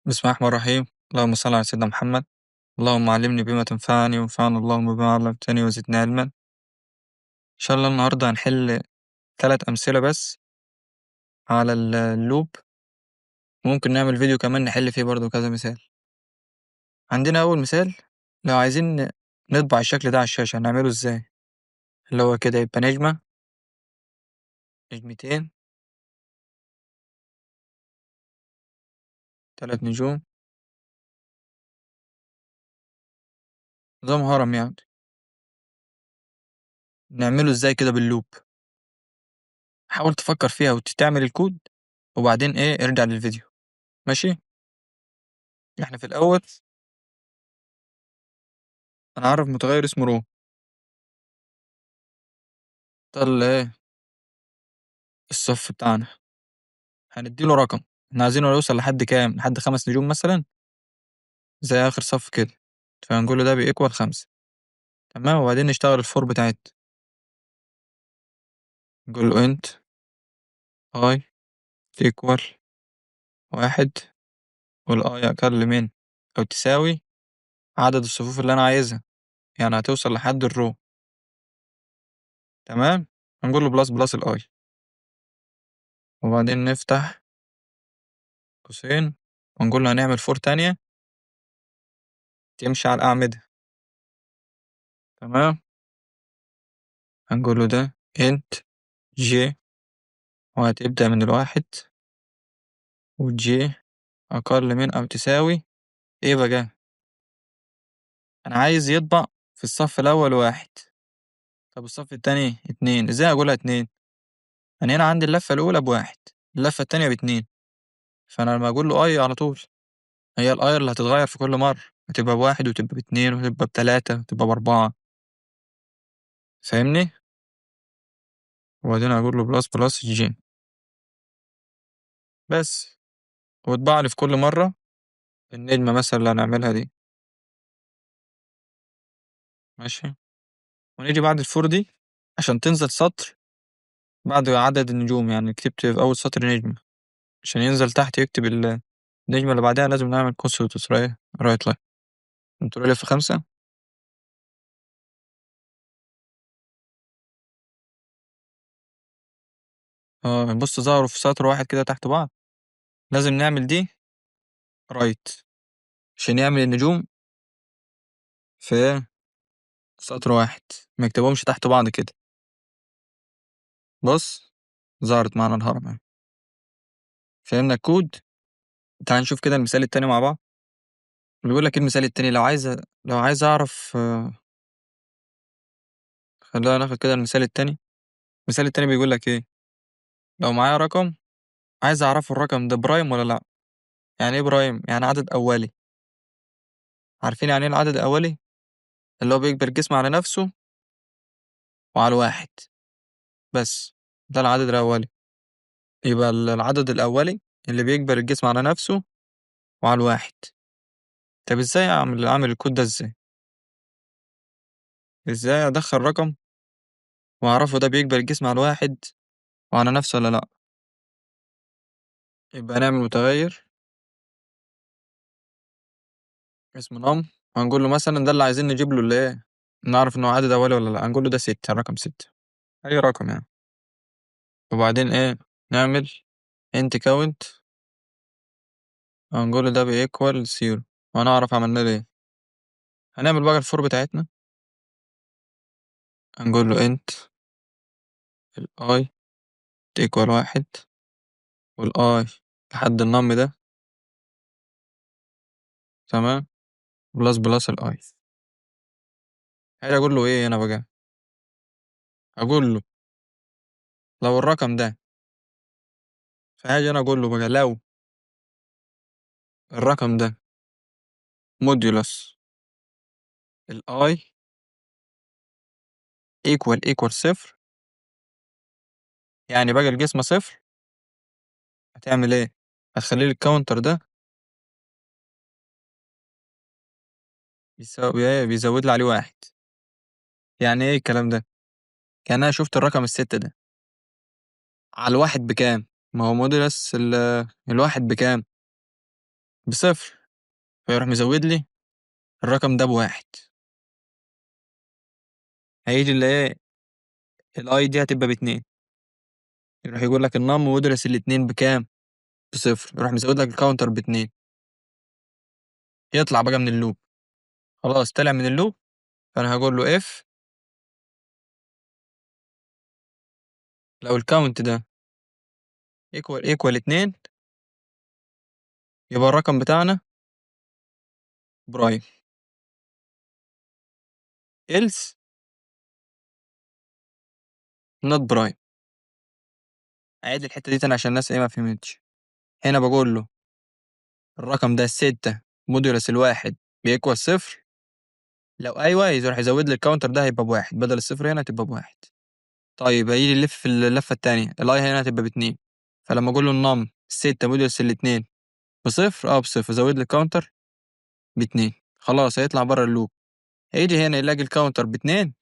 بسم الله الرحمن الرحيم. اللهم صل على سيدنا محمد. اللهم علمني بما تنفعني وانفعنا اللهم بما علمتني وزدني علما. إن شاء الله النهاردة هنحل 3 أمثلة بس على ال loop، ممكن نعمل فيديو كمان نحل فيه برضو كذا مثال. عندنا أول مثال، لو عايزين نطبع الشكل ده على الشاشة هنعمله إزاي؟ اللي هو كده يبقى نجمة نجمتين 3 نجوم، نظام هرم يعني. نعمله إزاي كده بال loop؟ حاول تفكر فيها وتعمل الكود وبعدين ارجع للفيديو. ماشي؟ احنا في الأول هنعرف متغير اسمه row، ده اللي ايه الصف بتاعنا، هنديله رقم احنا عايزينه يوصل لحد كام؟ لحد 5 نجوم مثلا زي آخر صف كده، فهنقول له ده ب equal 5. تمام. وبعدين نشتغل ال for بتاعتنا، نقول له int i equal 1 وال i أقل من أو تساوي عدد الصفوف اللي أنا عايزها، يعني هتوصل لحد ال row. تمام. هنقول له plus plus ال i، وبعدين نفتح قوسين ونقول له هنعمل for تانية تمشي على الأعمدة. تمام. هنقول له ده int j وهتبدأ من 1 و j أقل من أو تساوي إيه بقى؟ أنا عايز يطبع في الصف الأول 1، طب الصف التاني 2. إزاي أقولها 2؟ أنا هنا عندي اللفة الأولى ب1، اللفة التانية ب2، فأنا لما أقول له i على طول هي ال i اللي هتتغير في كل مرة، هتبقى ب1 وتبقى ب2 وتبقى ب3 وتبقى ب4. فاهمني؟ وبعدين هقول له plus plus j بس، واطبع لي في كل مرة النجمة مثلا اللي هنعملها دي. ماشي. ونيجي بعد ال for دي عشان تنزل سطر بعد عدد النجوم، يعني كتبت في أول سطر نجمة عشان ينزل تحت يكتب النجمة اللي بعدها لازم نعمل console write line. control F 5. بص ظهروا في سطر واحد كده تحت بعض، لازم نعمل دي write عشان يعمل النجوم في سطر واحد، ما يكتبهمش تحت بعض كده. بص ظهرت معانا الهرم اهي. فهمنا الكود؟ تعال نشوف كده المثال التاني مع بعض. بيقول لك ايه المثال التاني؟ لو عايز اعرف، خلينا ناخد كده المثال التاني. المثال التاني بيقول لك ايه؟ لو معايا رقم عايز اعرفه الرقم ده prime ولا لا. يعني ايه prime؟ يعني عدد اولي. عارفين يعني ايه العدد الاولي؟ اللي هو بيقبل القسمة على نفسه وعلى الواحد بس، ده العدد الاولي. يبقى العدد الاولي اللي بيقبل القسمة على نفسه وعلى الواحد. طب ازاي اعمل الكود ده؟ ازاي؟ ازاي ادخل رقم واعرفه ده بيقبل القسمة على الواحد وعلى نفسه ولا لا؟ يبقى نعمل متغير اسمه num، وهنقول له مثلا ده اللي عايزين نجيب له اللي ايه، نعرف ان هو عدد اولي ولا لا. هنقول له ده 6، رقم 6، اي رقم يعني. وبعدين ايه، نعمل int count، هنقول له ده ب equal 0، وهنعرف عملنا ليه. هنعمل بقى ال for بتاعتنا، هنقول له int ال i equal 1 وال i لحد ال num ده، تمام، plus plus ال i. هاجي اقول له ايه هنا بقى؟ اقول له لو الرقم ده، فهاجي انا اقول له بقى لو الرقم ده modulus ال i equal equal 0، يعني بقى القسمة 0، هتعمل ايه؟ هتخلي لي ال counter ده بيساوي ايه؟ بيزود لي عليه 1. يعني ايه الكلام ده؟ يعني انا شفت الرقم ال6 ده على الواحد بكام؟ ما هو modulus الواحد بكام؟ بصفر، فيروح مزود لي الرقم ده بواحد. هيجي اللي ايه ال i دي هتبقى باتنين، يروح يقول لك ال num modulus الاتنين بكام؟ بصفر، يروح مزود لك ال counter باتنين. يطلع بقى من ال loop، خلاص طلع من ال loop. فانا هقول له if لو ال count ده equal equal 2 يبقى الرقم بتاعنا prime، else not prime. اعيد الحته دي تاني عشان الناس ايه ما فهمتش. هنا بقول له الرقم ده 6 modulus الواحد بي equal صفر، لو ايوه يروح يزود لي ال counter ده هيبقى بواحد، بدل الصفر هنا هتبقى بواحد. طيب هيجي يلف في اللفه التانيه، ال i هنا هتبقى باتنين، فلما اقول له ال num 6 modulus الاتنين بصفر، بصفر، زود لي ال counter باتنين، خلاص هيطلع بره ال loop. هيجي هنا يلاقي ال counter باتنين،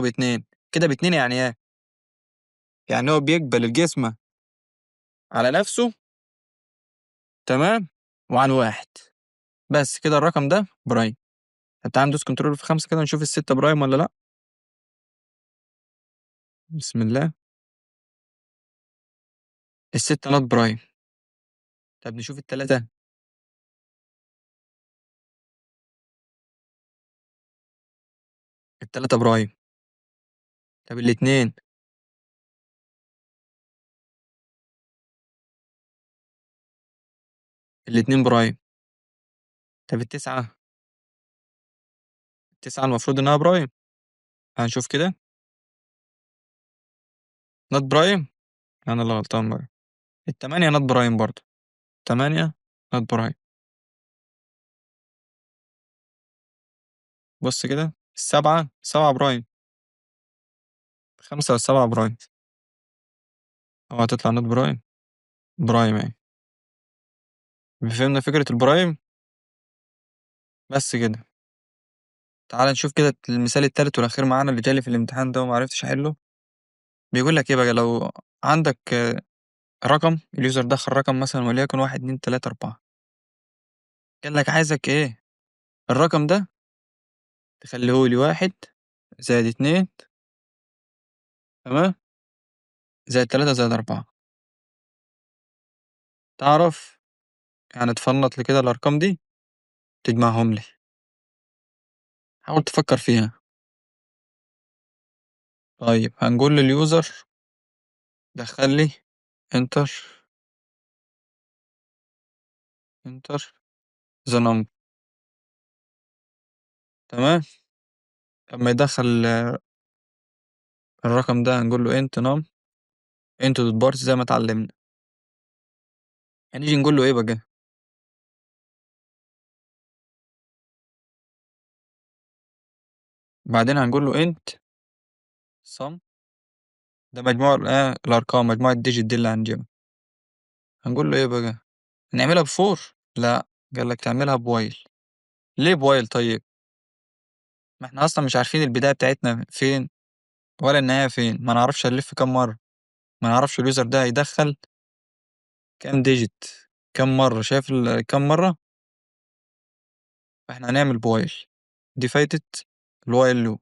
باتنين كده، باتنين يعني ايه؟ يعني هو بيقبل القسمة على نفسه، تمام، وعن واحد بس كده. الرقم ده prime. طب تعال ندوس control F 5 كده نشوف الستة prime ولا لا. بسم الله، الستة not prime. طب نشوف التلاتة، التلاتة prime. طب الاتنين، الاتنين prime. طب التسعة، التسعة المفروض إنها prime. هنشوف كده not prime، أنا اللي غلطان بقى. التمانية not prime برضه، 8 not prime. بص كده السبعة، 7 prime، 5 والسبعة prime، أوعى تطلع not prime، prime أهي. فهمنا فكرة ال prime؟ بس كده. تعال نشوف كده المثال التالت والأخير معانا اللي جالي في الامتحان ده ومعرفتش أحله. بيقول لك إيه بقى، لو عندك رقم، ال user دخل رقم مثلا وليكن 1 2 3 4، قال لك عايزك إيه الرقم ده تخليهولي 1 زائد 2، تمام، زائد 3 زائد 4. تعرف يعني تفنط لي كده الأرقام دي تجمعهم لي، حاول تفكر فيها. طيب هنقول لل user دخل لي enter enter the number، تمام. لما يدخل الرقم ده هنقول له int num int dot parse زي ما اتعلمنا. هنيجي نقول له ايه بقى، بعدين هنقول له int sum، ده مجموع الارقام، مجموع ال digit دي اللي هنجيبها. هنقول له ايه بقى، نعملها ب for؟ لا، قال لك تعملها ب while. ليه ب while؟ طيب ما احنا اصلا مش عارفين البدايه بتاعتنا فين ولا النهايه فين، ما نعرفش هنلف كام مره، ما نعرفش ال user ده هيدخل كام digit كام مره، شايف كام مره. فاحنا هنعمل ب while، دي فايده ال while loop.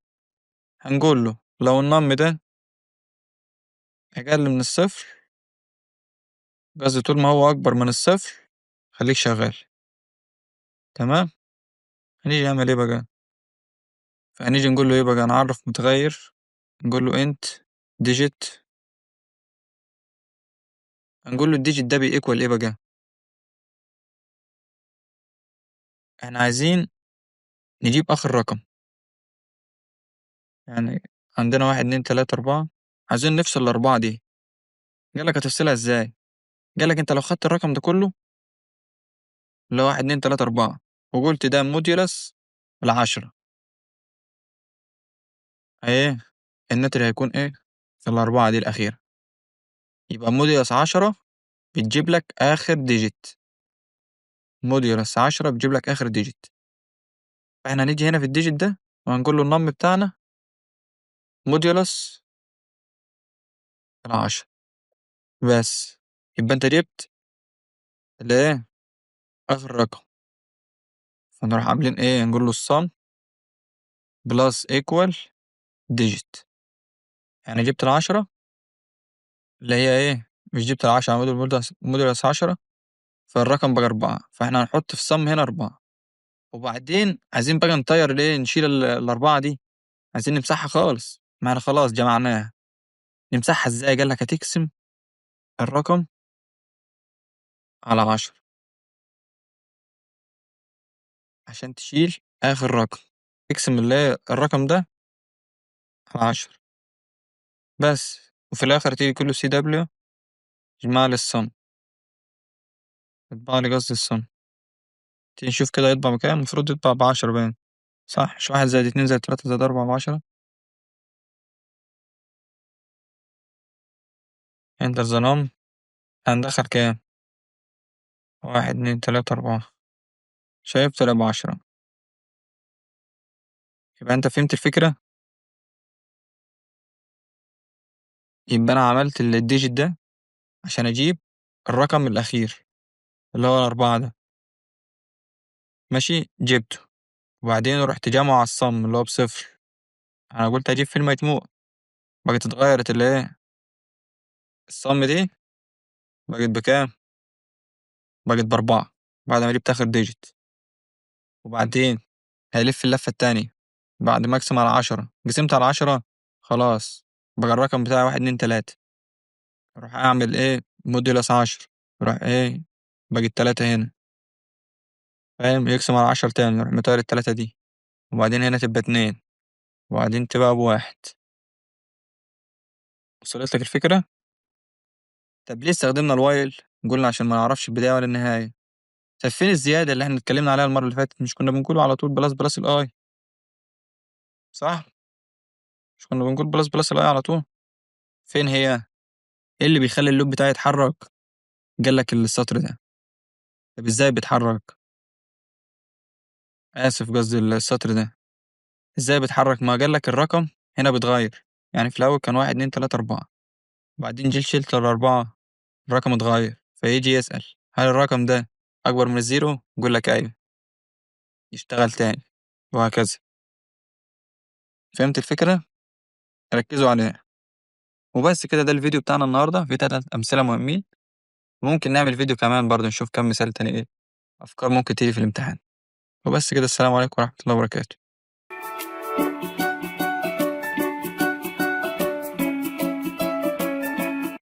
هنقول له لو ال num ده اقل من الصفر، قصدي طول ما هو اكبر من الصفر خليك شغال، تمام. هنيجي نعمل ايه بقى، فهنيجي نقول له ايه بقى، نعرف متغير نقول له int digit، هنقول له ال digit ده بي equal ايه بقى، احنا عايزين نجيب اخر رقم، يعني عندنا 1 2 3 4، عايزين نفصل الأربعة دي. قال لك هتفصلها ازاي؟ قال لك انت لو خدت الرقم ده كله اللي هو 1 2 3 4 وقلت ده modulus ال10، ايه الناتج هيكون ايه؟ الأربعة دي الأخيرة. يبقى modulus 10 بتجيب لك آخر digit، modulus 10 بتجيب لك آخر digit. فاحنا هنيجي هنا في ال digit ده وهنقول له ال num بتاعنا modulus ال10 بس. يبقى انت جبت الايه؟ آخر رقم. فنروح عاملين إيه؟ نقول له ال sum plus equal digit. يعني جبت ال10 اللي هي إيه؟ مش جبت ال10، modulus 10، فالرقم بقى 4، فإحنا هنحط في ال sum هنا 4. وبعدين عايزين بقى نطير ليه؟ نشيل ال4 دي، عايزين نمسحها خالص، ما احنا خلاص جمعناها. نمسحها ازاي؟ قال لك هتقسم الرقم على 10 عشان تشيل آخر رقم، اقسم اللي هي الرقم ده على 10 بس، وفي الآخر تيجي كله CW اجمع لي ال sum، اطبع لي قصدي ال sum. تيجي نشوف كده يطبع بكام؟ المفروض يطبع ب10 باين، صح؟ مش 1 زائد 2 زائد 3 زائد 4 ب10. enter the num. هندخل كام؟ 1 2 3 4. شايف؟ طلع ب10. يبقى أنت فهمت الفكرة؟ يبقى أنا عملت ال digit ده عشان أجيب الرقم الأخير اللي هو 4 ده، ماشي؟ جبته، وبعدين رحت جامعه على ال sum اللي هو ب0. أنا قلت أجيب في المجموع، بقت اتغيرت اللي هي ال sum دي بقت بكام؟ بقت ب4 بعد ما جبت آخر digit. وبعدين هيلف اللفة التانية بعد ما أقسم على 10، قسمت على 10 خلاص بقى الرقم بتاعي 1 2 3. أروح أعمل إيه؟ modulus 10، أروح إيه؟ بقت 3 هنا، فاهم؟ يقسم على 10 تاني، يروح مطير ال3 دي، وبعدين هنا تبقى 2، وبعدين تبقى ب1. وصلت لك الفكرة؟ طب ليه استخدمنا ال while؟ قلنا عشان ما نعرفش البداية ولا النهاية. طب فين الزيادة اللي احنا اتكلمنا عليها المرة اللي فاتت؟ مش كنا بنقول على طول plus plus ال i، صح؟ مش كنا بنقول plus plus ال i على طول؟ فين هي؟ ايه اللي بيخلي ال loop بتاعي يتحرك؟ قال لك السطر ده. طب ازاي بيتحرك؟ اسف قصدي السطر ده ازاي بيتحرك؟ ما قال لك الرقم هنا بيتغير، يعني في الاول كان 1 2 3 4، وبعدين جيت شلت ال4 الرقم اتغير، فيجي يسأل هل الرقم ده أكبر من ال zero؟ يقول لك أيوه، يشتغل تاني وهكذا. فهمت الفكرة؟ ركزوا عليها. وبس كده، ده الفيديو بتاعنا النهاردة، في 3 أمثلة مهمين، وممكن نعمل فيديو كمان برضه نشوف كم مثال تاني، إيه أفكار ممكن تيجي في الامتحان. وبس كده، السلام عليكم ورحمة الله وبركاته.